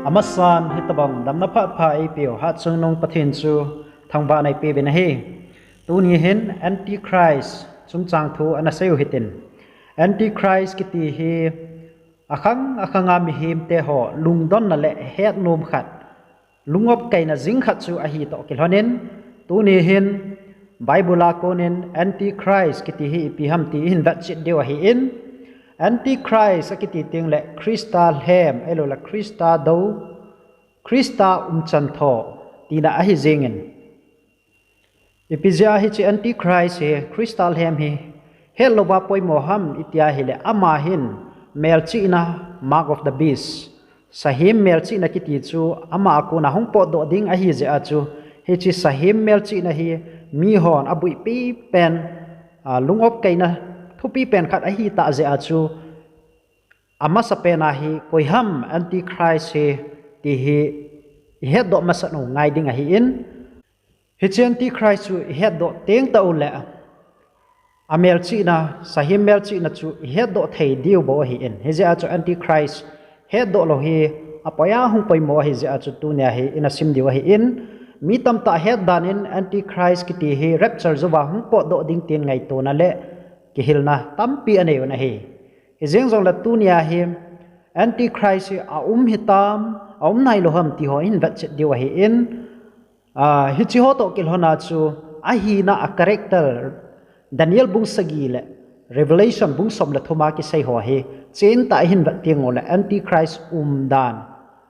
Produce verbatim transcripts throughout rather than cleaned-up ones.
Amasan hitabang damna phatpha eipeu hatchungnung Pathen chu thangvahna eipeuvin ahi. Tuni hin Antichrist chungchang thu ana seiu hitin. Antichrist kiti hi akhang akhanga mihemte ho lungdonna le hetnom khat, lungopkaina jing khat chu ahitoh kilhonin, tuni hin Bible a konin Antichrist kiti hi ipi ham ti ihin vetchet diu ahin, Antichrist akiti tengle Christa lhem, ahiloule Christa dou, Christa umchan tho tina ahi jengin. Ipi jeh a hiche Antichrist hi Christa lhem hi hetlouva poimo ham itia ahile, ama hin melchihna, mark of the beast, sahem melchihna kiti chu ama a kona hung potdoh ding ahi jeh a chu, hiche sahem melchihna hi mihon aboipi pen, lungopkaina thupi pen khat ahitah jeh a chu, amasapen a hi koiham Antichrist hi ti hi ihetdoh masat u ngai ding ahin, hiche Antichrist chu ihetdoh tengtah uleh, amelchihna, sahem melchihna chu ihetdoh thei diu bou ahin, hijeh a chu Antichrist hetdoh lou hi apoiya hung poimo ahijeh a chu tunia hi ina sim diu ahin, mi tamtah het danin Antichrist kiti hi rapture jouva hung potdoh ding tin ngaitona le kihilna tampi anei un ahi. Hijeng jongle tunia hi Antichrist hi aum hitam, aum nailou ham ti ho ihin vetchet diu ahin, hiche ho toh kilhona chu ahina a character Daniel bung sagi le Revelation bung som le thum a kisei ho hi chentah ihin vet tenguleh Antichrist umdan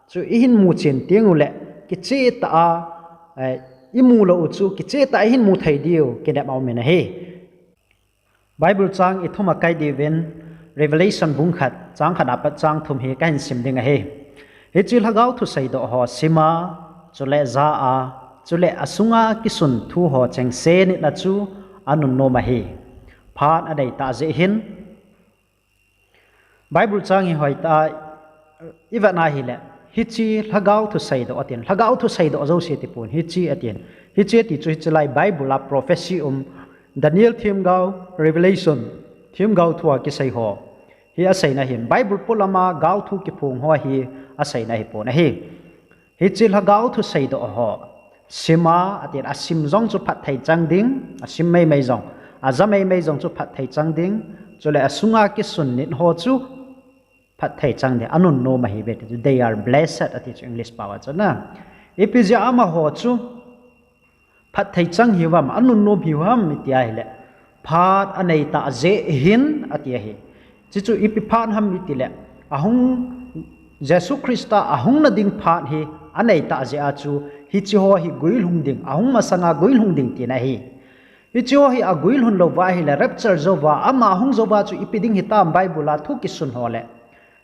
chu ihin muchen tenguleh kichehtah a, imulou u chu kichehtah a ihin mu thei diu kinep aumin ahi. Bible chang ithum akai diuvin, Revelation bung khat, chang khat apat chang thum hi kahin sim ding ahi. Hiche lhagao thu seidoh ho sima, chule jaa, chule asunga kisun thu ho chengse nitna chu anunnom ahi. Phat aneitah jeh hin, Bible chang hi hoitah a ivetna hile, hiche lhagao thu seidoh atin, lhagao thu seidoh jouse tipon, hiche atin. Hiche ti chu hiche lai Bible a prophecy um, Daniel themgao, Revelation themgao thu a kisei ho hi aseina ahin, Bible polama gao thu kiphong ho hi aseina ahipon ahi. Hiche lhagao thu seidoh ho sima atin, asim jong chu phatthei chang ding, asim meimei jong, aja meimei jong chu phatthei chang ding, chule asunga kisun nit ho chu phatthei chang ding, anunnom ahiuve ti chu, they are blessed ati chu English pao a chun na. Ipi jeh a amaho chu phatthei chang hiu ham, anunnom hiu ham iti ahile, phat aneitah jeh hin ati ahi. Chuchu ipi phat ham itile, ahung, Jesu Christa ahung nading phat hi aneitah jeh a chu, hiche ho hi guilhung ding, ahung masanga guilhung ding tina ahi. Hiche ho hi aguilhun louva ahile, rapture jouva, ama ahung jouva chu ipi ding hitam Bible a thu kisun ho le,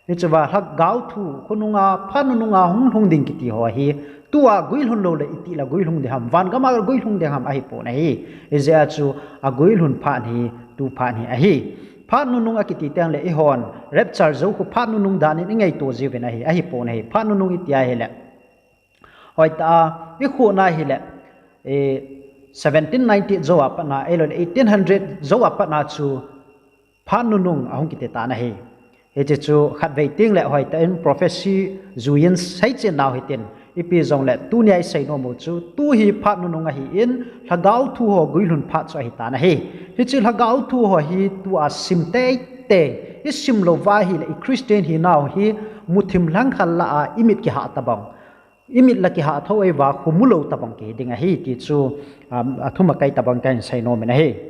hichea lhagao thu khonunga, phat nununga hung lhung ding kiti ho hi, tua guilhun loule itih la guilhung ding ham, van gama guilhung ding ham ahipon ahi. Hijeh a chu aguilhun phat hi, tu phat hi ahi. Phat nunung akiti tengle eihon rapture jou khu phat nunung danin ingaito jiuvin ahi, ahipon ahi. Phat nunung iti ahile, hoitah a ikhuhna hile, seventeen ninety jou a patna, ahiloule eighteen hundred jou a patna chu phat nunung ahung kiti tan ahi. Hiche chu khatvei tengle hoitah in prophecy juiyin seichen nau hitin, ipi jongle tunia isei nom u chu tu hi phat nunung ahin, lhagao thu ho guilhun phat chu ahitan ahi. Hiche lhagao thu ho hi tua sim teitei, isim louva ahile i Christian hinau hi muthim lhangkhal lah a imit kihah tobang, imit la kihah thou eiva khu mulou tobang kihi ding ahi ti chu, athum akai tobang kahin sei nomin ahi.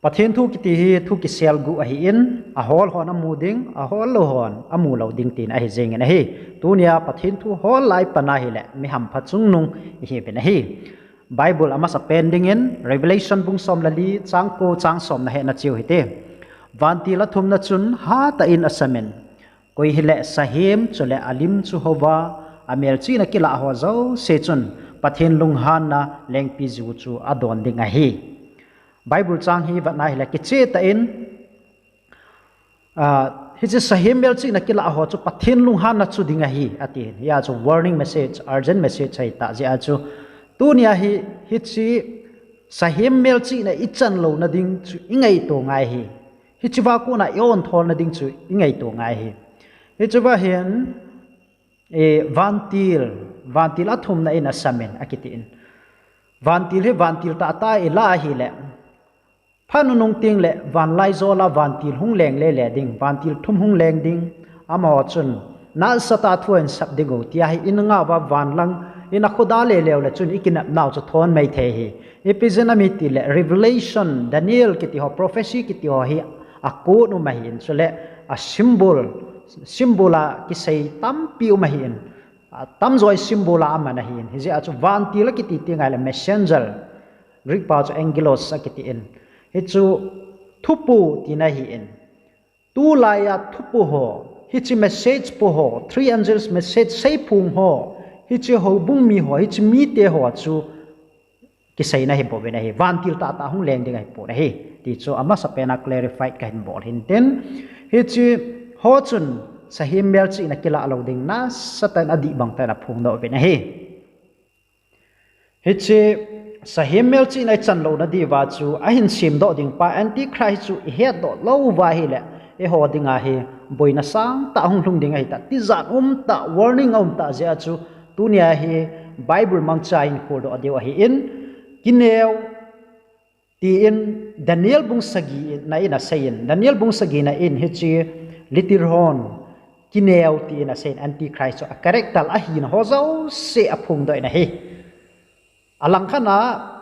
Pathen thu kiti hi thu kiselguh ahin, ahol hon amu ding, ahol lou hon amu lou ding tina ahi jengin ahi. Tunia Pathen thu hol lai pan ahile mi hampha chungnung ihiuvin ahi. Bible amasapen dingin Revelation bung som le li chang ko chang somna hetna cheu hite. Vantil athumna chun hatah in asamin, koi hile sahem chule alim chu houva, amelchihna kilah ho jouse chun Pathen lunghanna lengpiju chu adon ding ahi. Bible chang hi vetna hile kichehtah in, hiche sahem melchihna kilah ho chu Pathen lunghanna chu ding ahi atin. Hia chu warning message, urgent message ahitah jeh a chu, tunia hi hiche sahem melchihna ichan louna ding chu ingaito ngai ahi. Hichea kona i-ontholna ding chu ingaito ngai ahi. Hichea hin E, vantil, vantil athumna in asamin, akiti in. Vantil hi vantil tahtah ilah ahile, phat nunung teng le vanlai jola vantil hung leng lele ding, vantil thum hung leng ding, amaho chun nasatah a thu ahin sap diu, tia hi in ngah uva vanlang in akhoda leleu le chun ikinepnau chu thon mai thei hi. Ipi jeh ham itile Revelation, Daniel kiti ho, prophecy kiti ho hi a code um ahin, chule a symbol, symbol a kisei tampi um ahin, atamjo hi symbol a aman ahin. Hijeh a chu vantil akiti teng ahile messenger, Greek pao chu angelos akiti in. Hichu thupu tina ahin. Tulai a thupu ho, hiche message pu ho, three angels message seiphong ho, hiche houbung mi ho, hiche mite ho chu kiseina ahi bouvin ahi, vantil tahtah hung leng ding ahipon ahi, ti chu amasapen a clarified kahin bol hintin. Hiche ho chun sahem melchihna kilah lou ding nasatah in adih bang tah in aphongdoh uvin ahi. Hiche sahem melchihna ichan louna diuva chu ahin semdoh ding pa Antichrist chu ihetdoh lou uva ahile, eiho dinga hi boina sangtah ahung lhung ding ahitai, tijat umtah, warning aumtah jeh a chu tunia hi Bible mangcha a ihin kholdoh diu ahin, kineo, tin Daniel bung sagina in aseiyin, Daniel bung sagina in hiche little horn, kineo tin aseiyin, Antichrist chu a character, ahina ho jouse aphongdoh in ahi. Alangkhat a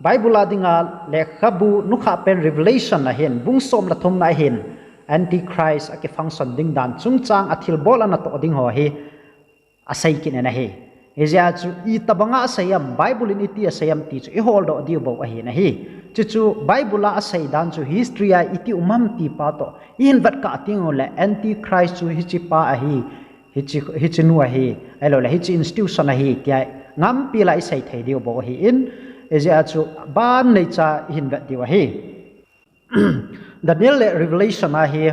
Bible a dinga lekhabu nukhah pen Revelation a hin, bung som le thumna a hin, Antichrist akifunction ding dan chungchang, athilbol anatoh ding ho hi asei kit in ahi. Hijeh a chu itobanga asei ham, Bible in iti asei ham ti chu iholdoh diu bou ahi nahi. Chuchu Bible a asei dan chu history a iti um ham ti pa toh ihin vetkah teng uleh Antichrist chu hiche pa ahi, hiche, hiche nu ahi, ahilouleh hiche institution ahi tia ngampi la isei thei diu bou ahin, hijeh a chu ban neicha ihin vet diu ahi. Daniel le Revelation a hi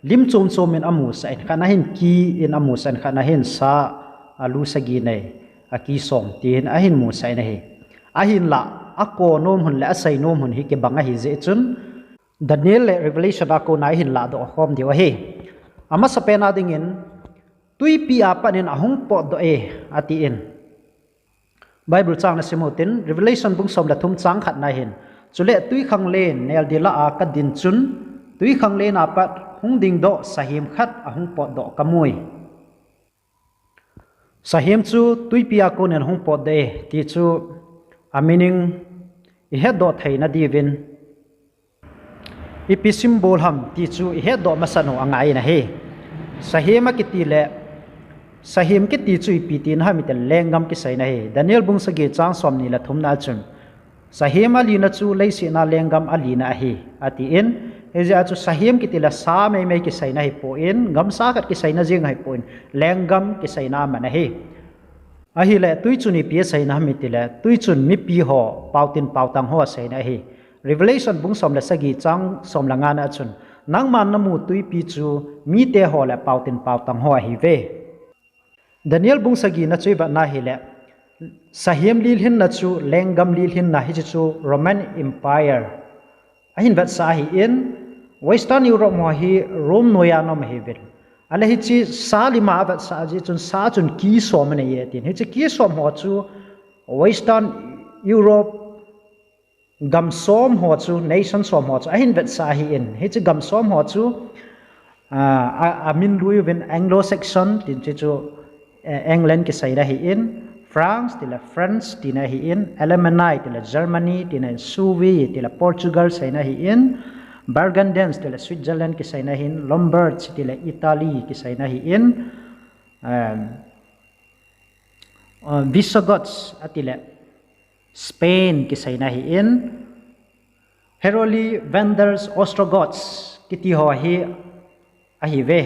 lim chom chom in amusah in, khat na hin ki in amusah in, khat na hin sa alu sagi nei, aki som tin ahin musah in ahi. Ahinlah, ako nom hun le asei nom hun hi kibang ahi jeh chun, Daniel le Revelation a kona ihin lahdoh khom diu ahi. Amasapen a dingin, twipi a pat in ahung potdoh e, atin. Bible chang nasim utin, Revelation bung som le thum chang khat na hin, chule twikhanglen neldil lah a kadin chun, twikhanglen a pat hung dingdoh sahem khat ahung potdoh kamui. Sahem chu twipi a konin ahung potdoh e, ti chu a meaning ihetdoh theina diuvin, ipi symbol ham ti chu ihetdoh masat u angai in ahi. Sahem akiti le, sahem kiti chu ipi tina ham itile lenggam kiseina ahi. Daniel bung sagi chang somni le thumna a chun, sahem alina chu leiset a lenggam alina ahi, atin. Hijeh a chu sahem kiti le sa meimei kiseina ahipon, gamsa khat kiseina jeng ahipon, lenggam kiseina aman ahi. Ahile, twichun ipi aseina ham itile, twichun mipi ho, paotin paotang ho aseina ahi. Revelation bung som le sagi chang som le nga na a chun, nangman namu twipi chu mite ho le paotin paotang ho ahiuve. Daniel bung sagina chu ivet na hile, sahem lilhinna chu lenggam lilhinna, hiche chu Roman Empire ahin vetsah ahin, Western Europe ho hi Rome noiya ana um ahiuvin. Ahile hiche sa lima avetsah jeh chun sa chun ki som anei e tin. Hiche ki som ho chu Western Europe gam som ho chu, nation som ho chu ahin vetsah ahin. Hiche gam som ho chu, a, a, amin lui uvin Anglo-Saxon tin, hiche chu, eh, England kiseina ahin, France tile France tina ahin, Alemanni tile Germany tina ahin, Suevi tile Portugal seina ahin, Burgundians tile Switzerland kiseina ahin, Lombards tile Italy kiseina ahin, um, uh, Visigoths atile Spain kiseina ahin, Heruli, Vandals, Ostrogoths kiti ho hi ahiuve.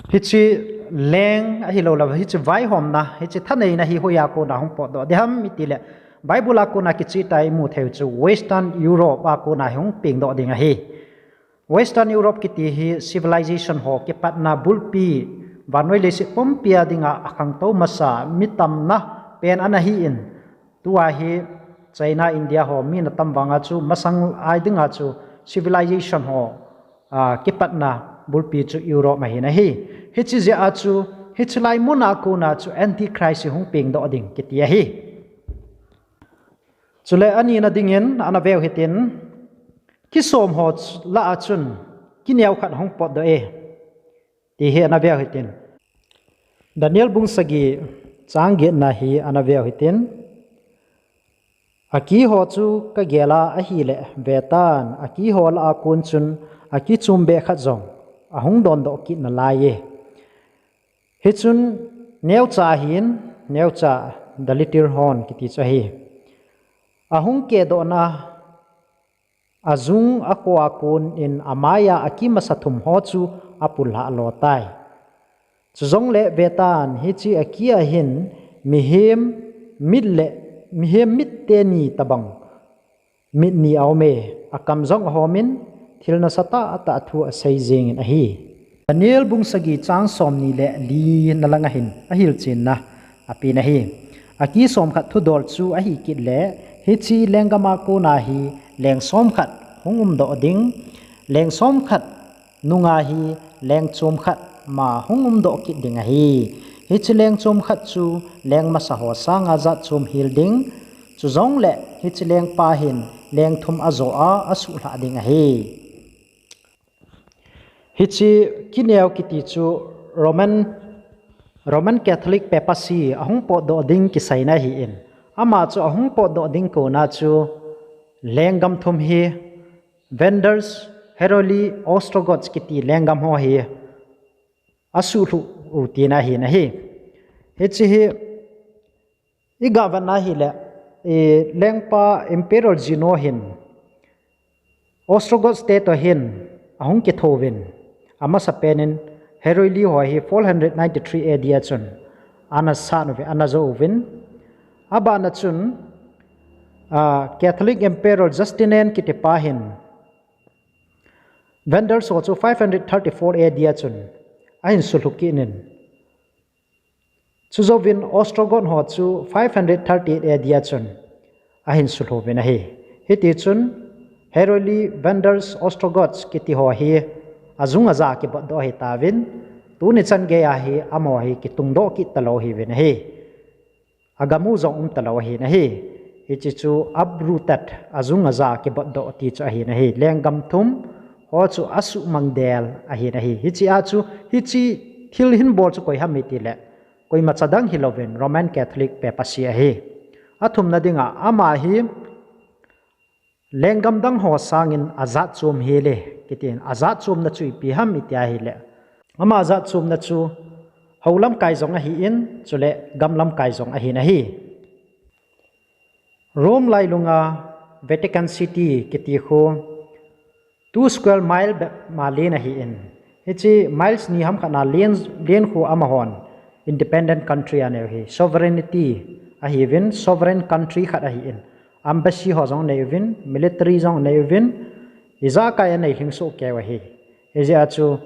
Hiche leng ahilouleh hiche vaihomna, hiche thaneina hi hoiya kona hung potdoh ding ham itile, Bible a kona kicheh tah a imu theiu chu Western Europe a kona hi hung pengdoh ding ahi. Western Europe kiti hi civilization ho kipatna bulpi, vannoi leiset pumpia dinga akhangtou masa, mi tamna pen ana hin, tua hi China, India ho mi ana tam vanga chu masang ai dinga chu civilization ho, a, kipatna bulpi chu Europe ahin ahi. Hiche jeh a chu, hiche lai mun a kona chu Antichrist hi hung pengdoh ding kiti ahi. Chule ani na dingin ana veu hitin, kisom ho lah a chun kineo khat hung potdoh e, ti hi ana veu hitin. Daniel bung sagi chang getna hi ana veu hitin. Aki ho chu kagel a ahile vetan, aki ho lah a kon chun aki chom beh khat jong ahung dondoh kit nalai e. Hichun neocha ahin, neocha, the little horn kiti chu ahi. Ahung kedohna, ajung akho a kon in amai a aki masa thum ho chu apul lhah lo tai. Chujongle vetan, hiche aki a hin mihem mit le, mihem mit teni tabang mit ni aum e, akam jong ahom in, thil nasatah tah thu asei jengin ahi. Daniel bung sagi chang somni le lina langa hin ahilchenna apen ahi. Aki somkhat thudol chu ahi kit le, hiche lenggam a kona hi leng somkhat hung umdoh ding, leng somkhat nunga hi leng chom khat ma hung umdoh kit ding ahi. Hiche leng chom khat chu leng masa ho sanga jat chom hel ding. Chujongle hiche lengpa hin leng thum ajo a asuhlhah ding ahi. Hiche kineo kiti chu Roman, Roman Catholic Papacy ahung potdoh ding kiseina ahin, ama chu ahung potdoh ding kona chu lenggam thum hi Vandals, Heruli, Ostrogoths kiti lenggam ho hi asuhlhuh u tina ahin ahi. Hiche hi iga vetna hile, lengpa Emperor Zeno hin Ostrogoths te toh hin ahung kithouvin, amasapen in Heruli ho hi four hundred ninety-three A D a chun ana sat uvin, ana jou uvin. Abana chun Catholic Emperor Justinian kitipa hin Vandals ho chu five hundred thirty-four A D a chun ahin sulhu kit in, chujouvin Ostrogoths ho chu five hundred thirty-eight A D a chun ahin sulhu uvin ahi. Hitichun Heruli, Vandals, Ostrogoths kiti ho hi ajung aja kibotdoh ahitauvin, tuni chan geiya hi amaho hi kitungdoh kit talou ahiuvin ahi. Agam u jong um talou ahin ahi. Hiche chu uprooted, ajung aja kibotdoh ti chu ahin ahi. Lenggam thum ho chu asuhmang del ahin ahi. Hichea chu, hiche thil hinbol chu koi ham itile, koimacha dang hilouvin Roman Catholic Papacy ahi. Athumna dinga ama hi lenggam dang ho sangin ajat chom hel e kitin, ajat chomna chu ipi ham itia ahile, ama ajat chomna chu hou lamkai jong ahin, chule gam lamkai jong ahin ahi. Rome lailunga Vatican City kiti khu two square mile bep ma len ahin, hiche miles ni ham khat na len, len khu amahon independent country anei u ahi, sovereignty ahiuvin, sovereign country khat ahin, embassy ho jong anei uvin, military jong anei uvin, ijakai anei lhingsoh keu ahi. Hijeh a chu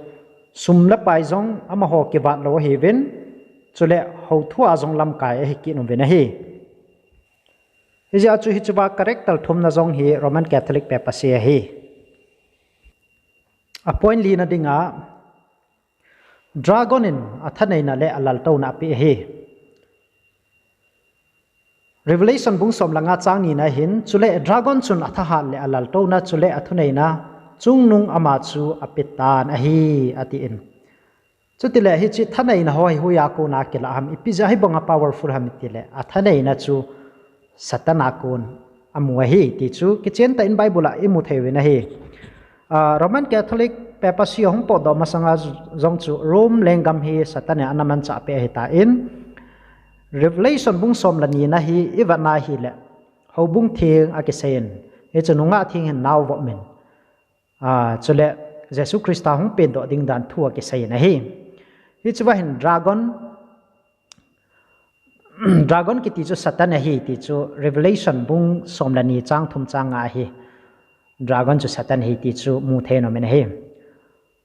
sum le pai jong amaho kivat lou ahiuvin, chule hou thua jong lamkai ahi kit uvin ahi. Hijeh a chu hichea character thumna jong hi Roman Catholic Papacy ahi. A point lina dinga, dragon in athaneina le alaltouna apeh ahi. Revelation bung som le nga chang nina hin, chule dragon chun athahat le alaltouna chule athuneina chungnung ama chu apetan ahi, atin. Chutile hiche thaneina ho hi hoiya kona kilah ham, ipi jeh a hibanga powerful ham itile, athaneina chu Satan a kon amu ahi ti chu kichen tah in Bible a imu thei uvin ahi. Roman Catholic Papacy ahung potdoh masanga jong chu Rome lenggam hi Satan in ana manchah peh ahitan, Revelation bung som le nina hi ivetna hile, houbung theng akiseiyin, hichu nungah theng hin nao vop in, chule Jesu Christa hung pendoh ding dan thu akiseiyin ahi. Hichea hin dragon, dragon kiti chu Satan ahi ti chu Revelation bung som le ni chang thum changa hi dragon chu Satan ahi ti chu mu thei nom in ahi.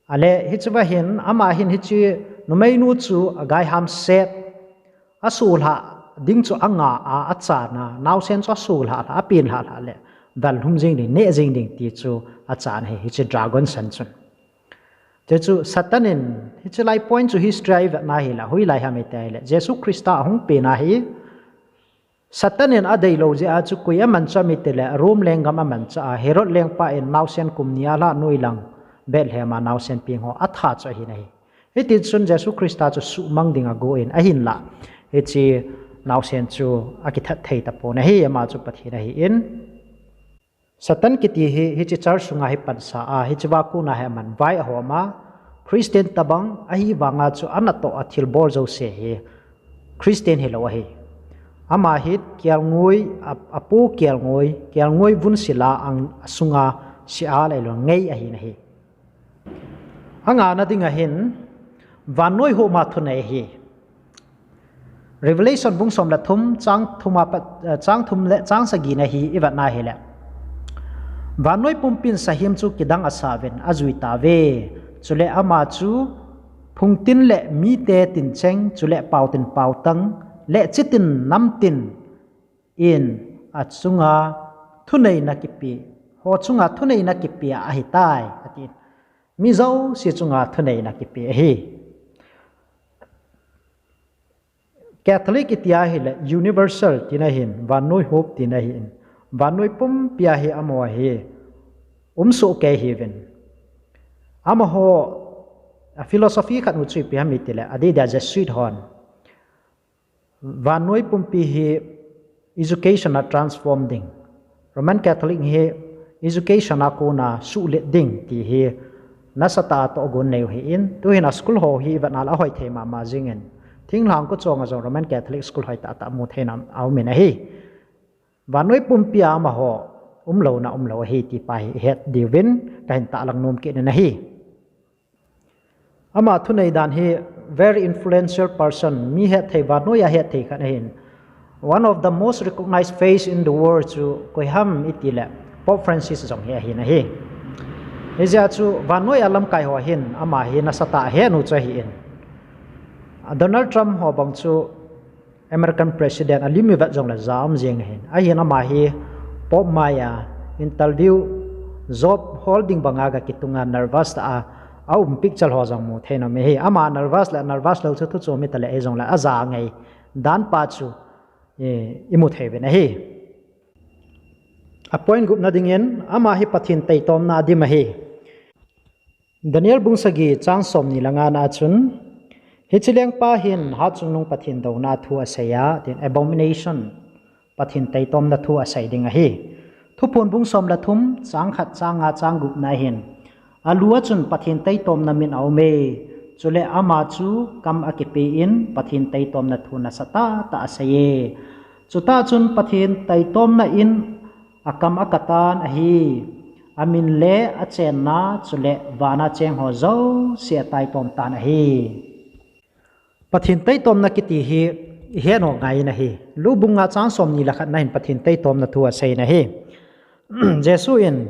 Ale hichea hin ama hin hiche numeinu chu agaihamset, asohlhah ding chu anga a, achana, naosen chu asohlhah lhah, apenlhah lhah le, vel lhum jeng ding, neh jeng ding ti chu achan ahi, hiche dragon san chun. Tichu Satan in, hiche lai point chu history a ivet na hile, hoilai ham iti le, Jesu Christa ahung pen ahi, Satan in adeilou jeh a chu koi amanchah ham iti le, Rome lenggam amanchah a, Herod lengpa in naosen kum ni a alha noilang Bethlehem a naosen peng ho atha chu ahin ahi. Hitichun Jesu Christa chu suhmang ding agon ahinlah, hiche naosen chu akithat thei tapon ahi, ama chu Pathen ahin. Satan kiti hi, hiche church sunga hi pansa a, hiche a kona hi aman vai ahom a, Christian tabang ahivanga chu anatoh a thilbol jouse hi Christian hilou ahi. Ama hi kelngoi, a, apu kelngoi, kelngoi vun sila ang asunga sia le lo ngei ahin ahi. Angana ding ahin, vannoi hom a thunei ahi. Revelation bung som le thum, chang thum a pat, eh, chang thum le chang sagi na hi ivet na hile, vannoi pumpin sahem chu kidang asauvin ajui tauve. Chule ama chu phungtin le mite tincheng, chule pautin pautang, le chitin namtin in achunga thuneina kipe, ho chunga thuneina kipe ahitai, ati. Mi jouse chunga thuneina kipe ahi. Catholic iti ahile universal tina ahin, vannoi hom tina ahin, vannoi pumpi a hi amaho hi umsoh kei ahiuvin. Amaho a philosophy khat u chu ipi ham iti le, adeh dia Jesuit hon vannoi pumpi hi education a transform ding, Roman Catholic hi education a kona suhlet ding ti hi nasatah a tohgon nei u ahin, tuhin a school ho hi ivet na le ahoi thei mama jingin, thinglhang kochonga jong Roman Catholic school hoitah tah mu theina aumin ahi. Vannoi pumpi a amaho umlouna umlou ahi ti pa hi ihet diuvin kahin tahlang nom kit in ahi. Ama thunei dan hi very influential person, mi hetthei, vannoi a hetthei khat ahin. One of the most recognized face in the world chu koi ham iti le, Pope Francis jong hi ahin ahi. Hijeh a chu vannoi a lamkai ho hin ama hi nasatah a ahet u chu ahin. Donald Trump ho bang chu American President alim ivet jongle ja um jeng ahin. Ahin ama hi Pope mai a interview, job hol ding banga ga kitunga nervous tah a aum picture ho jong mu thei nom ahi. Ama nervous le nervous lou chu thu chom ita le ei jongle aja ngei dan pa chu, eh, imu thei uvin ahi. A point gupna dingin, ama hi Pathen taitomna adim ahi. Daniel bung sagi chang somni le nga na a chun, hiche lengpa hin hatchungnung Pathen douna thu asei a, tin abomination, Pathen taitomna thu asei ding ahi. Thuphon bung som le thum, chang khat, chang nga, chang gup na hin, alu a chun Pathen taitomna min aume, chule ama chu kam akipe in Pathen taitomna thu nasatah tah asei e. Chutah chun Pathen taitomna in akam akatan ahi, amin le achenna chule vana cheng ho jouse ataitom tan ahi. Pathen taitomna kiti hi ihet u ngai in ahi. Luke bung nga chang somni le khat na hin Pathen taitomna thu asei in ahi. Jesu in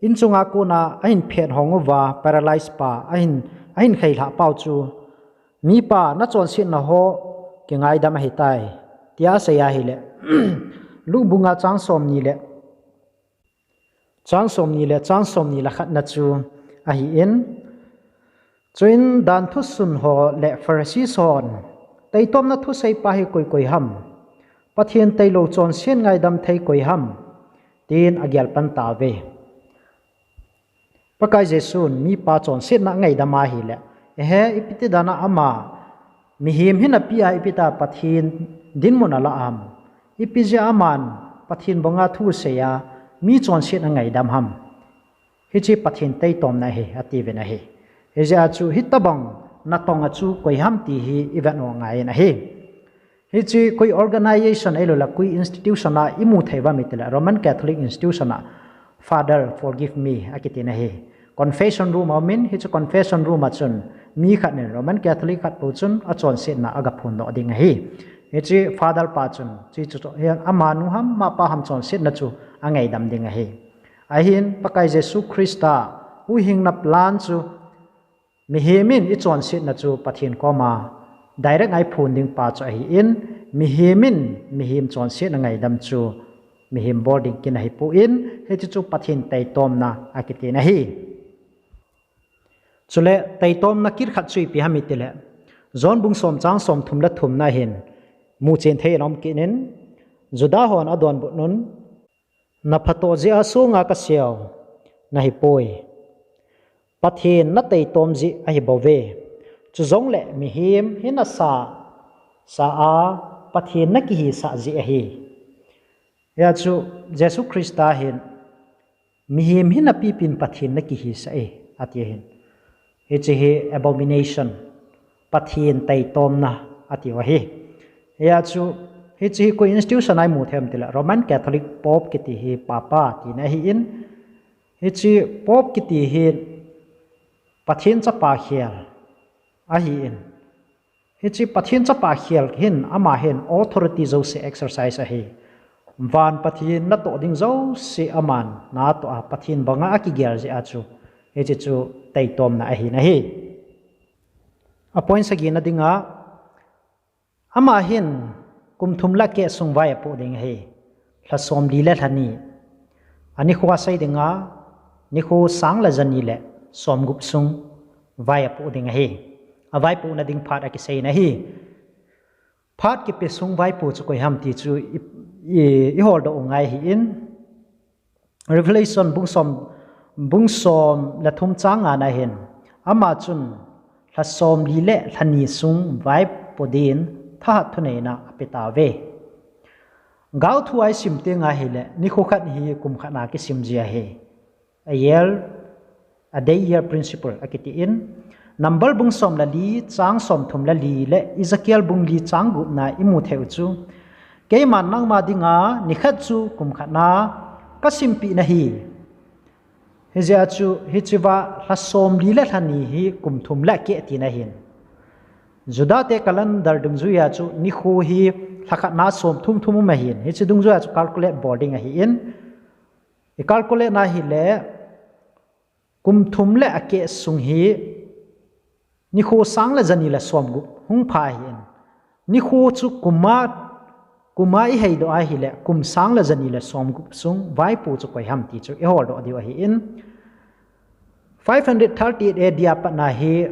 inchunga kona ahin phet hong uva paralyze pa ahin, ahin kheilhah pau chu, mipa, nachonsetna ho kingaidam ahitai, tia asei ahile, Luke bung nga chang somni le chang somni le chang somni le khat na chu ahin, chuin danthu sun ho le Pharisee hon, taitomna thusei pa hi koi koi ham, Pathen tailou chonset ngaidam thei koi ham, tin agel pan tauve. Pakai Jesun mipa chonsetna angaidam ahile, ehe, ipi ti dana ama mihem hinna pia ipi tia Pathen dinmun ala ham? Ipi jeh a aman Pathen banga thu asei a, mi chonsetna angaidam ham? Hiche Pathen taitomna ahi, atiuvin ahi. Hijeh a chu hitabang natong a chu koi ham ti hi ivet u ngai in ahi. Hiche koi organization ahilouleh koi institution a imu thei uvam itile Roman Catholic institution a Father, forgive me, akiti na ahi. Confession room aumin, hiche confession room a chun mi khat in Roman Catholic khat pou chun achonsetna agaphondoh ding ahi. Hiche Father pa chun, hiche chu, amanu ham, amapa ham chonsetna chu angaidam ding ahi. Ahin Pakai Jesu Christa huhhingna plan chu mihem in ichonsetna chu Pathen koma direct a iphon ding pa chu ahin, mihem in mihem chonsetna ngaidam chu mihem bol ding kin ahipon, hiche chu Pathen taitomna akiti na ahi. Chule taitomna kit khat chu ipi ham itile, John bung som chang som thum le thumna hin muchen thei in aum kit in, Juda hon adonbut un, na phatoh jeh a songa kaseiu nahi poi. Pathen na taitom jeh ahi bouve. Chujongle mihem hi nasa sa a Pathen na kihisah jeh ahi. Hia chu Jesu Christa hin, mihem hi napipin Pathen na kihisah e, ati ahin. Hiche hi abomination, Pathen taitomna, ati u ahi. Hia chu, hiche hi koi institution a imu thei em itile, Roman Catholic Pope kiti hi Papa tina ahin. Hiche Pope kiti hi Pathen chapa khel ahin. Hiche Pathen chapa khel hin, ama hin authority jouse exercise ahi. Van Pathen natoh ding jouse aman natoh a, Pathen banga akigel jeh a chu, hiche chu taitomna ahin ahi. A point sagina dinga, ama hin kum thum le keh sung vai apoh ding ahi. Lha somli le lha ni. Anikho asei dinga, nikho sang le jani le somgup sung vai apoh ding ahi. Avaipohna ding phat akisei in ahi. Phat kipe sung vaipoh chu koi ham ti chu i, i, iholdoh u ngai ahin. Revelation bung som, bung som le thum chang ngana hin, ama chun lha somli le lha ni sung vaipoh din thahat thuneina ape tauve. Gaothu a isim tenga hile, nikho khat hi kum khat na kisim ji ahi. A year, a day year principle akitin. Number bung som le li chang som thum le li le Ezekiel bung li chang gup na imu thei u chu, keiman nangma dinga nikhat chu kum khat na kasimpeh nahi. Hijeh a chu, hichea lha somli le lha ni hi kum thum le keh tina ahin. Juda te calendar dungjuia chu nikho hi lha khat na som thum thum um ahin. Hiche dungjuia chu calculate bol ding ahin. I calculate na hile, kum thum le akeh sung hi, nikho sang le jani le somgup hung pha ahin. Nikho chu kuma, kuma iheidoh ahile, kum sang le jani le somgup sung vaipoh chu koi ham ti chu iholdoh diu ahin. Five hundred thirty-eight A D a patna hi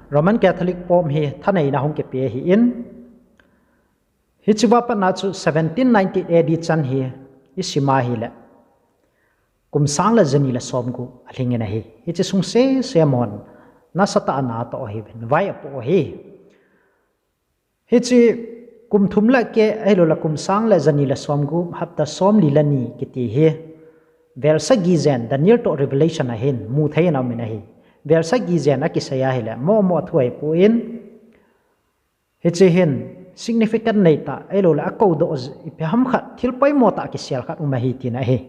Roman Catholic Pope hi thaneina hung kipe ahin. Hichea patna chu seventeen ninety-eight A D chan hi isim ahile, kum sang le jani le somgup alhingin ahi. Hiche sung sese mon nasatah a natoh ahiuvin, vai apoh ahi. Hiche kum thum le keh, ahilouleh kum sang le jani le somgup, hapta somli le ni kiti hi, vel sagi jen Daniel toh Revelation a hin mu thei in aumin ahi. Vel sagi jen akisei ahile, momo thu ahipon, hiche hin significant neitah, ahilouleh akoudoh ipi ham khat, thil poimo tah kisel khat um ahi tina ahi.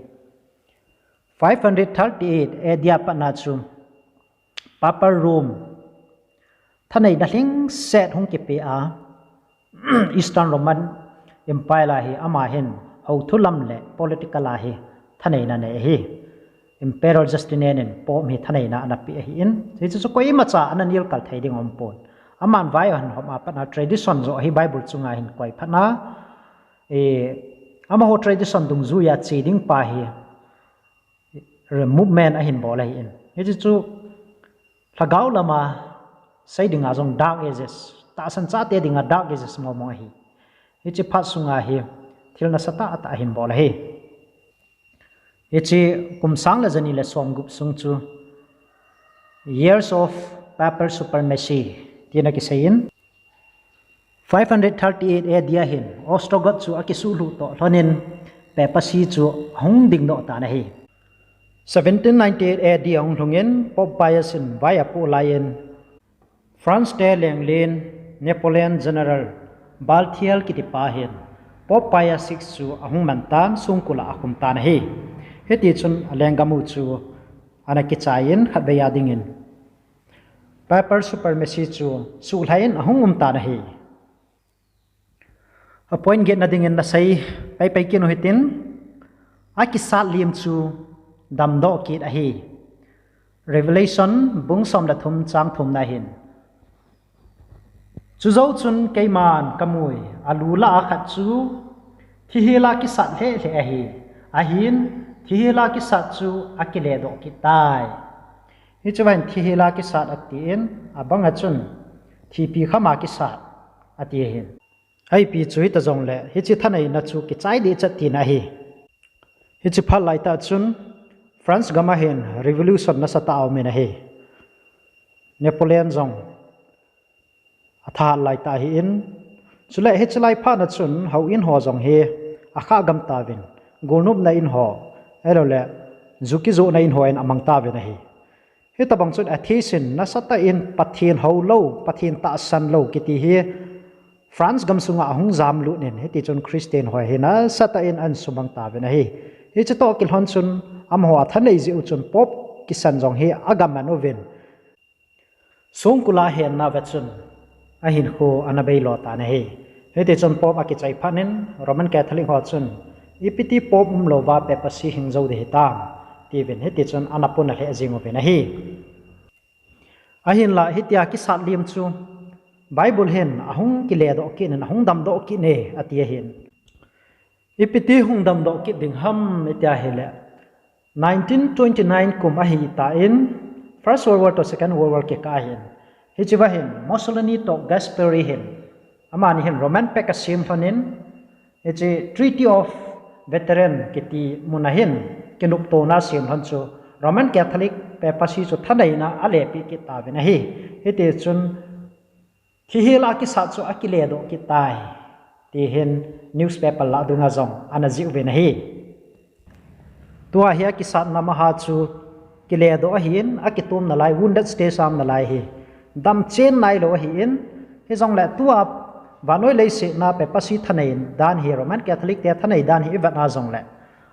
Five hundred thirty-eight A D a patna chu Papal Rome thaneina lhingset hung kipe a, Eastern Roman Empire a hi ama hin houthu lam le political a hi thaneina nei ahi. Emperor Justinian in Pope hi thaneina ana pe ahin, hichu chu koimacha ana nilkal thei ding aumpon. Aman vai ahin hom a patna tradition joh hi Bible chunga hin koi phatna, eh, amaho tradition dungjuia che ding pa hi movement ahin bol ahin. Hichu chu lhagao lama sei dinga jong Dark Ages, tahsan chate dinga Dark Ages mong mong ahi. Hiche phat sunga hi thil nasatah tah ahin bol ahi. Hiche kum sang le jani le somgup sung chu Years of Papal Supremacy tina kiseiyin, five hundred thirty-eight A D a hin Ostrogoth chu akisuhlhuh toh lhonin papacy chu ahung dingdoh tan ahi. Seventeen ninety-eight A D ahung lhungin Pope Pius in vai apoh laiyin France te lenglen Napoleon General Balthiel kitipa hin Pope Pius six chu ahung mantan songkul a akhum tan ahi. Hitichun alenggam u chu ana kichaiyin khatvei a dingin Papal Supremacy chu suhlhaiyin ahung um tan ahi. A point getna dingin nasei paipai kit u hitin, akisat lim chu damdoh kit ahi. Revelation bung som le thum chang thumna hin, chujou chun keiman kamui, alu lah a khat chu thihela kisat lheh lheh ahi. Ahin thihela kisat chu akiledoh kit tai. Hiche va hin thihela kisat atin, abang a chun thipi khama kisat ati ahin. Ahipi chu hita jongle, hiche thaneina chu kichai deh chet tina ahi. Hiche phat laitah chun France gam a hin revolution nasatah a um in ahi. Napoleon jong athahat laitah ahin. Chule hiche lai phat na chun houin ho jong hi akhah gam tauvin, golnopna in ho, ahilouleh ju kijohna in ho in amang tauvin ahi. Hitabang chun atheist in nasatah in Pathen hou lou, Pathen tahsan lou kiti hi France gam sunga ahung jamlut in, hiti chun Christian ho hi nasatah in ahin sumang tauvin ahi. Hiche toh kilhon chun amaho athanei jeh u chun Pope kisan jong hi agaman uvin, songkul a ahenna uva chun ahinkho ana beilo tan ahi. Hiti chun Pope akichai phat in Roman Catholic ho chun, ipiti Pope umlouva Papacy hing jou ding hitam, tiuvin, hiti chun ana puna lheh jeng uvin ahi. Ahinla hitia kisat lim chu Bible hin ahung kiledoh kit in, ahung damdoh kit e ati ahin. Ipiti hung damdoh kit ding ham itia ahile, nineteen twenty-nine kum ahitan, First World War toh Second World War kikah ahin, hiche va hin Mussolini toh Gasperi hin, amani hin Roman Papacy asem lhon in, hiche Treaty of Lateran kiti mun a hin kinoptona asem lhon chu Roman Catholic Papacy chu thaneina alepeh kit tauvin ahi. Hiti chun thihela kisat chu akiledoh kit tai, ti hin newspaper lah dunga jong ana jih uvin ahi. Tua hi akisatna maha chu kiledoh ahin, akitom nalai, wounded stage a um nalai ahi. Damchen nailou ahin, hijongle tua vannoi leiset a Papacy thanei dan hi, Roman Catholic te thanei dan hi ivet a jongle,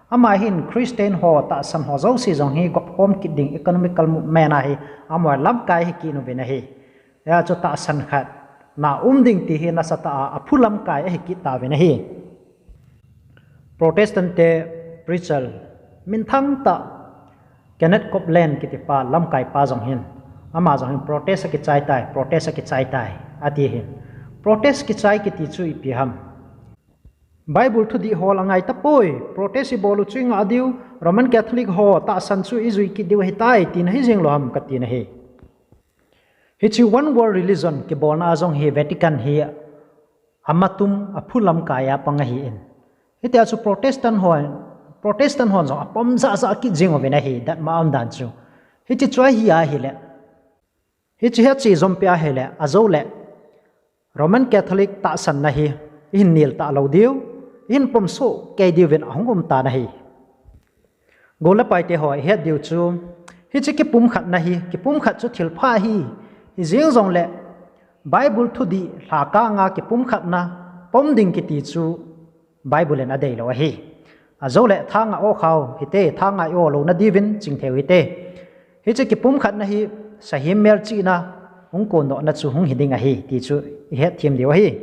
ama hin Christian ho tahsan ho jouse jong hi gopkhom kit ding economical movement ahi, amaho lamkai ahi kit uvin ahi. Hia chu tahsan khat na um ding ti hi nasatah a aphu lamkai ahi kit tauvin ahi. Protestant te preacher minthang tah Kenneth Copeland kitipa lamkaipa jong hin, ama jong hin protest akichai tai, protest akichai tai ati hin. Protest kichai kiti chu ipi ham? Bible thudih hol angai tapoi, protest ibol u chu ingah diu, Roman Catholic ho tahsan chu ijui kit diu ahitai, tina hijeng lou ham katina ahi. Hiche one world religion kibolna a jong hi Vatican hi amatum aphu lamkai a pang ahin. Hitia chu Protestant hon, Protestant hon jong apom jahjah kit jeng uvin ahi, datmo a um dan chu. Hiche chu ahi ahile, hiche hi ache jompi ahile, ajoule Roman Catholic tahsanna hi ihin nel talou diu, ihin pomsoh kei diuvin ahung um tan ahi. Gol le paite ho, ihet diu chu, hiche kipumkhatna hi, kipumkhat chu thilpha ahi, hijeng jongle Bible thudih lhakang a kipumkhatna pom ding kiti chu Bible in adeilou ahi. Ajoule thanga o khau hite, thanga i-o louna diuvin chingthei u hite. Hiche kipumkhatna hi sahem melchihna hung kondohna chu hung hiding ahi ti chu ihetthem diu ahi.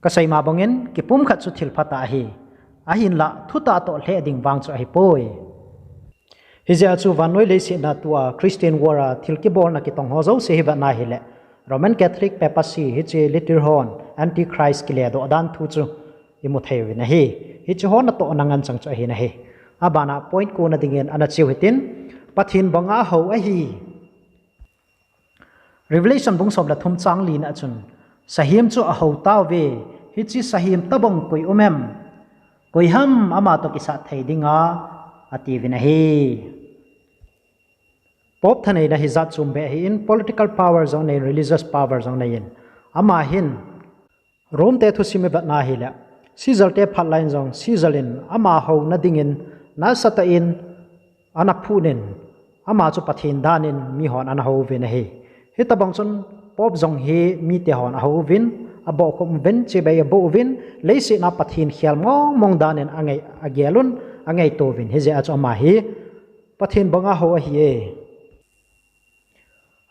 Kaseima bangin kipumkhat chu thilpha tah ahi. Ahinla thutah toh lheh ding vang chu ahipoi. Hijeh a chu vannoi leiset a tua Christian War a thil kibolna kitong ho jouse hi vetna ahile, Roman Catholic Papacy hiche Luther hon Antichrist kiledoh dan thu chu imu thei uvin ahi. Hiche ho natohna ngen chang chu ahin ahi. Abana point kona dingin ana cheu hitin, Pathen banga hou ahi. Revelation bung som le thum chang lina chun, sahem chu ahou tauve, hiche sahem tobang koi um em? Koi ham ama toh kisat thei dinga, atiuvin ahi. Pope thaneina hi jat chom beh ahin, political power jong aneiyin, religious power jong aneiyin. Ama hin Rome te thusim ivetna ahile, Caesar te phat laiyin jong Caesar in ama houna dingin nasatah in ana phut in, ama chu Pathen danin mihon ana hou uvin ahi. Hitobang chun Pope jong hi mite hon ahou uvin, abohkhum uvin, chibai aboh uvin, leiset a Pathen khel mongmong danin angai, agel un, angaito uvin. Hijeh a chu ama hi Pathen banga hou ahi e.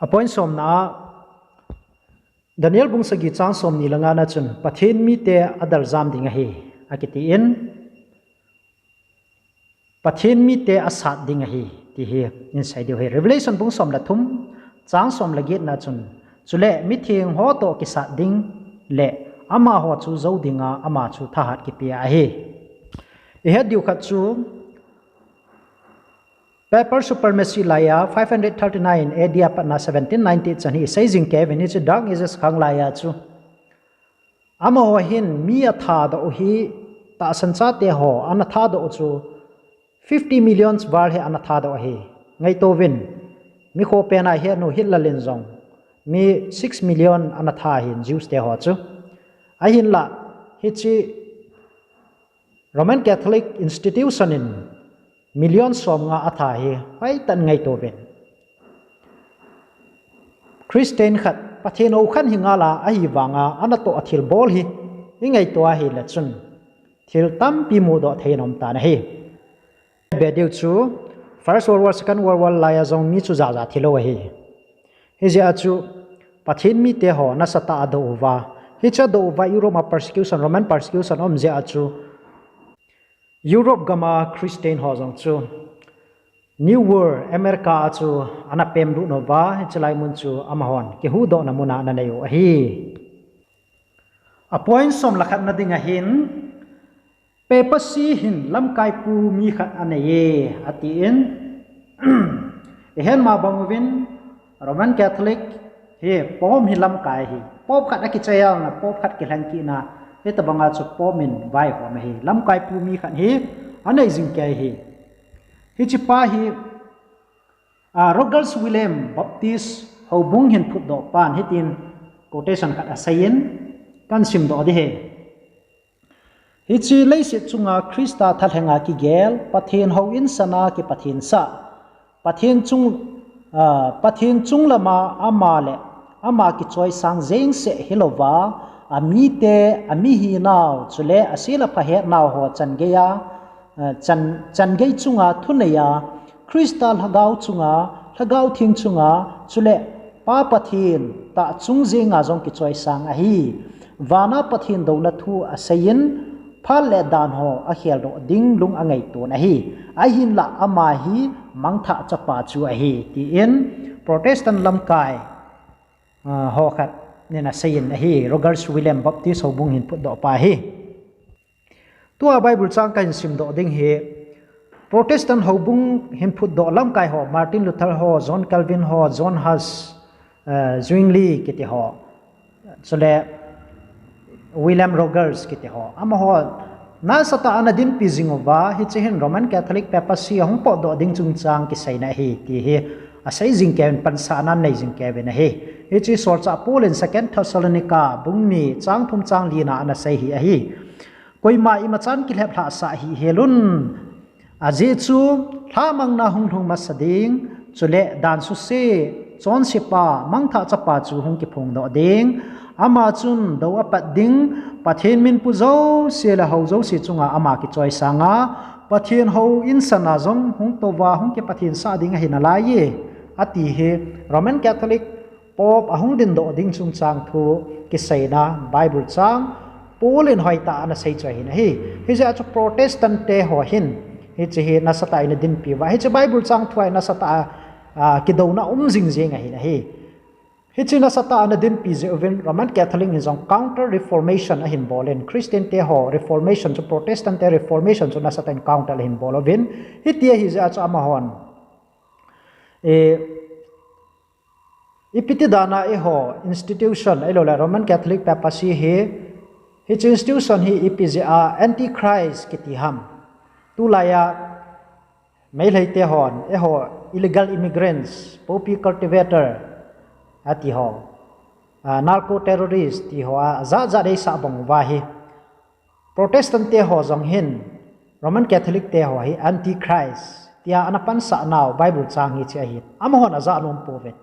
A point somna a, Daniel bung sagi chang somni le ngana chun, Pathen mite adel jam ding ahi, akitin, Pathen mite asat ding ahi, ti hi insei diu ahi. Revelation bung som le thum chang som le getna chun, chule mitheng ho toh kisat ding le amaho chu jou dinga ama chu thahat kipe ahi. Ihet diu khat chu, Papal supremacy laiya five hundred thirty-nine A D a patna seventeen ninety chan hi seijing kei uvin, hiche Dark Ages khang laiya chu. Amaho hin mi athadoh hi, tahsan chate ho ana thadoh chu fifty millions val hi ana thadoh ahi. Ngaito uvin, mi khopen a hi anu Hitler in jong mi six million ana tha ahin, Jews te ho chu. Ahinlah, hiche Roman Catholic institution in million som nga atha hi hoitah in ngaito uvin. Christian khat, Pathen hou khat hi ngal a, ahivanga anatoh a thilbol hi, i ngaito ahile chun thil tampi mudoh thei in aum tan ahi. Be diu chu, First World War, Second World War laiya jong mi chu jaja thilou ahi. Hijeh a chu, Pathen mite ho nasatah a adoh uva, hiche adoh uva Europe a persecution, Roman persecution aum jeh a chu, Europe gam a Christian ho jong chu New World, America a chu ana pemlut uva, hiche lai mun chu amahon kihuhdohna mun a ana nei u ahi. A point som le khat na ding ahin, Papacy hin lamkai pu mi khat anei e, atin. Ihet ma bang uvin, Roman Catholic hi Pope hi lamkai ahi. Pope khat akichai a, Pope khat kilheng kit na, hitobang a chu Pope min vaihom ahi. Lamkai pu mi khat hi anei jing kei ahi. Hiche pa hi, a, Rogers William Baptist houbung hin phutdoh pan hitin quotation khat aseiyin, kahin simdoh ding ahi. Hiche leiset chunga Christa thalhenga kigel, Pathen houin sana kipathensah, Pathen chung, a, Pathen chunglama ama le ama kichoisang jengseh hilouva, amite, amihinau, chule asel apha hetnau ho changeiya, a, chan, changei chunga thuneiya, Christa Lhagao chunga, Lhagao Theng chunga, chule Pa Pathen tah chung jenga jong kichoisang ahi. Vana Pathen douna thu aseiyin, phat le dan ho akheldoh ding lung angaiton ahi. Ahinlah ama hi mangthah chapa chu ahi, tin Protestant lamkai, a, ho khat nin aseiyin ahi, Rogers William Baptist houbung hin phutdoh pa hi. Tua Bible chang kahin simdoh ding hi, Protestant houbung hin phutdoh lamkai ho, Martin Luther ho, John Calvin ho, John Huss, eh, Zwingli kiti ho, chule William Rogers kiti ho. Amaho nasatah a ana dinpi jing uva, hiche hin Roman Catholic Papacy ahung potdoh ding chungchang kiseina ahi, ti hi asei jing kei uvin, pansahna anei jing kei uvin ahi. Hiche solchah Paul in Second Thessalonica bung ni chang thum chang li na ana sei hi ahi. Koima imachan kilheplhah sah hih helun. Ajeh chu, lhamangna hung lhung masa ding, chule dan suse, chonsepa, mangthah chapa chu hung kiphongdoh ding. Ama chun dou apat ding, Pathen minpu jouse le hou jouse chunga ama kichoisanga, Pathen houin sana jong hung touva, hung kipathensah ding ahi nalaiye, ati hi Roman Catholic Pope ahung dindoh ding chungchang thu kiseina Bible chang Paul in hoitah a ana sei chu ahin ahi. Hijeh a chu Protestant te ho hin hiche hi nasatah in ana dinpi uva, hiche Bible chang thu a hi nasatah a, a, kidouna um jingjing ahin ahi. Hiche nasatah a ana dinpi jeh uvin Roman Catholic in jong Counter Reformation ahin bol in, Christian te ho Reformation chu, Protestant te Reformation chu nasatah in counter ahin bol uvin, hiti ahi jeh a chu amahon, e, ipi ti dan a eiho institution, ahilouleh Roman Catholic Papacy hi, hiche institution hi ipi jeh a Antichrist kiti ham. Tulai a Meitei te hon, eiho illegal immigrants, poppy cultivator, ati ho, a, narco terrorist, ti ho, a, jat jat eisah bang uva hi. Protestant te ho jong hin, Roman Catholic te ho hi Antichrist, tia ana pansah nau Bible chang hiche ahi. Amahon ajah nom pouvin.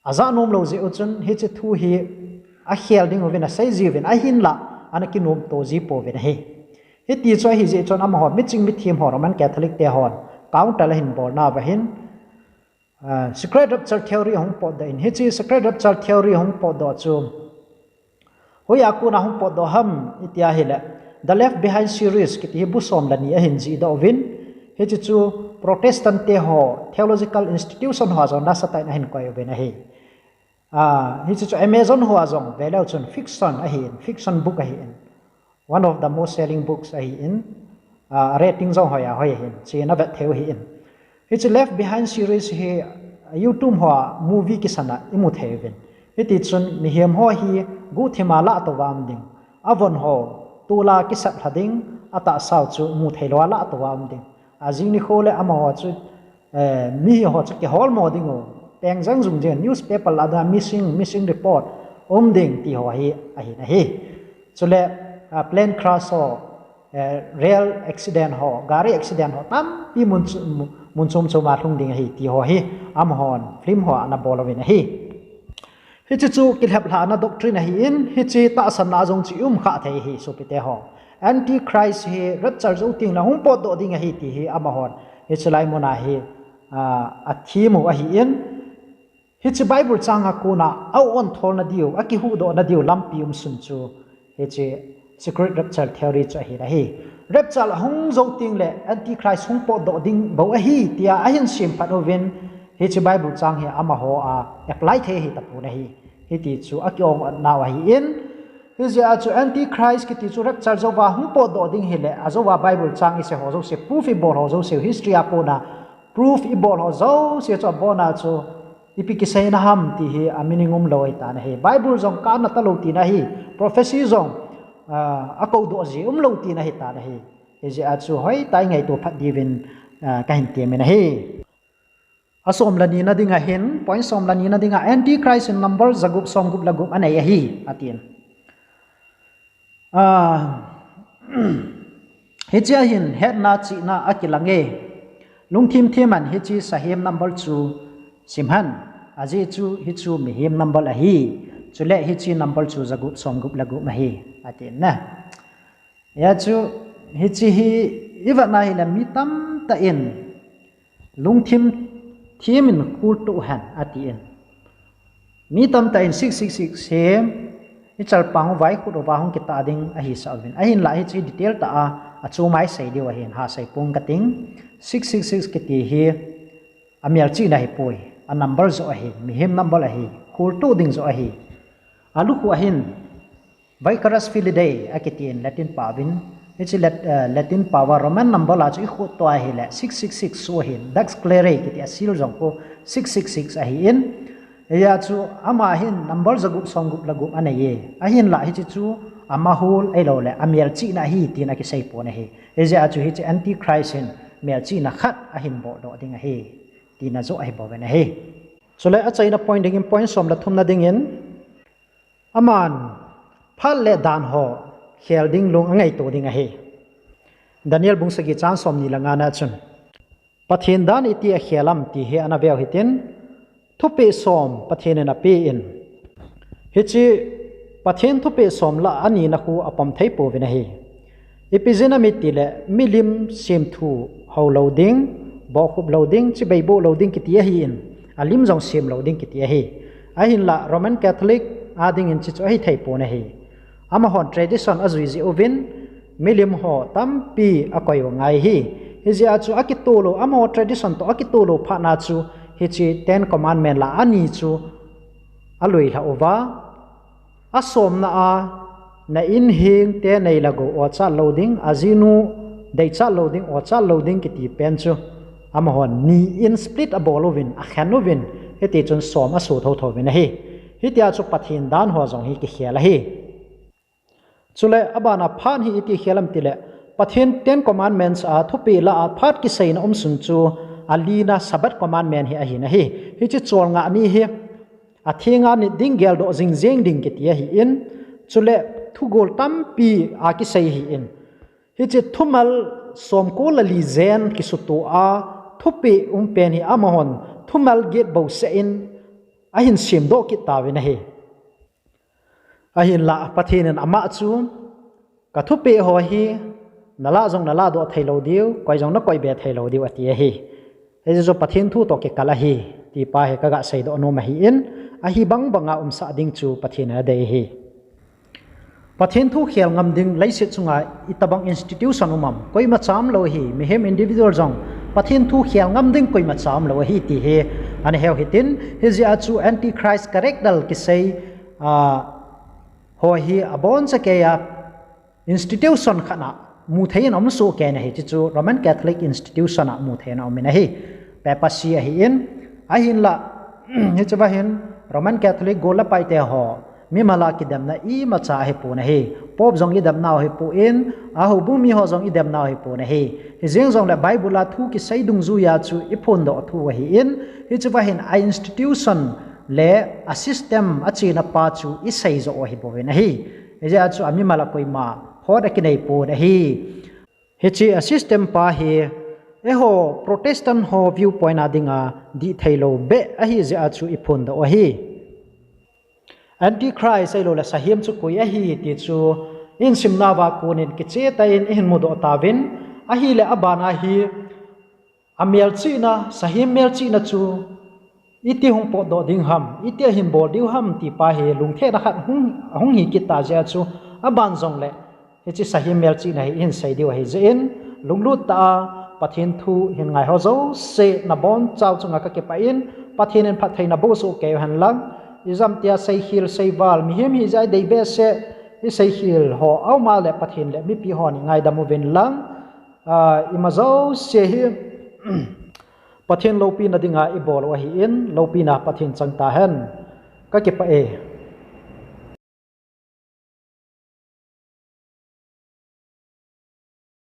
Ajah nom lou jeh u chun hiche thu hi akhel ding uvin asei jiuvin ahinlah ana kinomto ji pouvin ahi. Hiti chu ahi jeh chun amaho miching mithem ho Roman Catholic te hon counter ahin bol nauva hin, ah, Secret Rapture Theory ahung potdoh in, hiche Secret Rapture Theory ahung potdoh chu Hoiya kona hung potdoh ham iti ahile, The Left Behind series kiti hi bu som le ni ahin jihdoh uvin, hiche chu Protestant te ho theological institution ho jong nasatah in ahin koi uvin ahi. Ah, hiche chu Amazon ho a jong veleu chun fiction ahin, fiction book ahin. One of the most selling books ahin, ah, rating jong hoiya hoi ahin, chena vet theiu ahin. Hiche Left Behind series hi YouTube hoa movie kisana imu thei uvin. Hiti chun mihem ho hi guhthima lah touva um ding. Avon ho tola kisap lha ding, atahsau chu mu thei lou a lah touva um ding. Ajing nikho le amaho chu, eh, miho chu kiholmo ding u. Peng jang jung jeng newspaper lah a missing, missing report um ding ti ho hi ahin ahi. Chule, ah, plane crash ho, eh, rail accident ho, gari accident ho, tampi mun chu-, mu-, mun chom chom a lhung ding ahi ti ho hi, amahon film ho ana bol uvin ahi. Hiche chu kilhep lhahna doctrine ahin, hiche tahsanna jong chu i um kha thei ahi, sopite ho. Antichrist hi rapture jou teng le hung potdoh ding ahi ti hi amahon hiche lai muna hi, ah, athim u ahin, hiche Bible chang a kona a-on tholna diu, akihuhdohna diu lampi um sun chu hiche secret rapture theory chu ahin ahi. Rapture ahung jou teng le Antichrist hung potdoh ding bou ahi tia ahin semphat uvin, hiche Bible chang hi amaho a apply thei ahi tapon ahi. Hiti chu aki-ong nau ahin, hijeh a chu Antichrist kiti chu rapture jouva hung potdoh ding hile, ajouva Bible chang isei ho jouse, proof ibol ho jouse, history a kona proof ibol ho jouse chu abona chu ipi kiseina ham ti hi a meaning umlou ahitan ahi. Bible jong kana talou tina ahi, prophecy jong, ah, akoudoh ji umlou tina ahitan ahi. Hijeh a chu hoitah a ingaito phat diuvin, ah, kahin temin ahi. Asom le nina dinga hin, point som le nina dinga, Antichrist in number jagup somgup le gup anei ahi, atin. Ah, hichea hin hetna chihna akilang e. Lungthim thim in hiche sahem number chu sim hen. Ajeh chu hichu mihem number ahi. Chule hiche number chu jagup somgup le gup ahi, atin na. Hijeh a chu hiche hi ivetna hile mi tamtah in lungthim thim in khol toh hen atin. Mi tamtah in six six six hi ichalpang uva ikhut uva hung kitah ding ahisah uvin. Ahinlah hiche detail tah a achom a isei diu ahin, hasei pong kating. Six six six kiti hi amelchihna ahipoi, a number joh ahi, mihem number ahi, khol toh ding joh ahi. Alukhuh a hin Vicarius Filii Dei akitin Latin paovin, hiche Lat-, eh, Latin paova Roman number a chu ikhut toh ahile six six six soh ahin, Dux Cleri kiti a seal jong khu six six six ahin, hijeh a chu ama hin number jagup somgup le gup anei e. Ahinlah hiche chu amahol ahilouleh amelchihna ahi tin akisei pon ahi. Hijeh a chu hiche Antichrist hin melchihna khat ahin boldoh ding ahi, tina joh ahi bouvin ahi. Chule achaina point dingin point som le thumna dingin, aman phat le dan ho khel ding lung angaito ding ahi. Daniel bung sagi chang somni le ngana chun, Pathen dan iti akhel am ti hi ana veu hitin, thupeh som Pathen in apen, hiche Pathen thupeh som lah a anina khu apom thei pouvin ahi. Ipi jeh ham itile milim semthu hou lou ding, bohkhup lou ding, chibai boh lou ding kiti ahin, alim jong sem lou ding kiti ahi. Ahinlah Roman Catholic a dingin hiche chu ahithei pon ahi. Amahon tradition ajui jeh uvin milim ho tampi akoi u angai ahi. Hijeh a chu akitol u, amaho tradition toh akitol u phatna chu hiche Ten Commandment lah a ani chu aluilhah uva, asomna a, na inheng te nei le gou ochat lou ding, ajinu deichat lou ding, ochat lou ding kiti pen chu amahon ni in split abol uvin, akhen uvin, hitichun som aso thotho uvin ahi. Hitia chu Pathen dan ho jong hi kikhel ahi. Chule abana phat hi iti khel am tile, Pathen Ten Commandments a thupeh lah a phat kiseina um sun chu alina Sabbath Commandment hi ahin ahi. Hiche cholngah ni hi athenga nit ding, geldoh jingjeng ding kiti ahin, chule thugol tampi akisei ahin, hiche thumal somko le li jen kisuto a thupeh um pen hi amahon thumal get bouseh in ahin semdoh kit tauvin ahi. Ahinlah Pathen in amah chu, ka thupeh ho hi nalah jong nalahdoh theilou diu, koi jong nakoibe theilou diu ati ahi. Hiche chu Pathen thu toh kikal ahi, ti pa hi kaga seidoh nom ahin, ahi bang banga umsah ding chu Pathen in adei ahi. Pathen thu khel ngam ding leiset chunga itobang institution um am, koima cha umlou ahi, mihem individual jong Pathen thu khel ngam ding koima cha umlou ahi ti hi ana heu hitin, hijeh a chu Antichrist character kisei, ah, ho hi aboncha keiya institution khat a muthei in aum sohkei in ahi, hiche chu Roman Catholic institution a muthei in aumin ahi. Papacy ahin, ahinla, hichea hin Roman Catholic gol le paite ho, mimal a kidemna imacha ahipon ahi. Pope jong idemnau ahipon, a houbung mi ho jong idemnau ahipon ahi. Hijeng jongle Bible a thu kisei dungjuia chu iphondoh thu ahin, hichea hin a institution le a system achena pa chu isei joh u ahibouvin ahi. Hijeh a chu amimal a koima phot akinei pon ahi. Hiche a system pa hi, eiho Protestant ho viewpoint a dinga dih theilou beh ahijeh a chu iphondoh u ahi. Antichrist ahiloule sahem chu koi ahi ti chu insimnauva konin kichehtah in ihin mudoh tauvin, ahile abana hi, amelchihna, sahem melchihna chu iti hung potdoh ding ham, iti ahin bol diu ham ti pa hi lungthimna khat hung, hung hi kit ta jeh a chu, aban jongle hiche sahem melchihna hi ihin sei diu ahijeh in, lunglut tah a Pathen thu hin ngaiho jouse nabonchau chunga kakipah in, Pathen in phattheina boh soh keiyu hen lang, ijamtia seikhel seival, mihem hijeh a idei behseh, iseikhel ho aum a le Pathen le mipi hon ingaidam uvin lang, a, ima jouse hi Pathen loupina dinga ibol u ahin, loupina Pathen chang tahen. Kakipah e.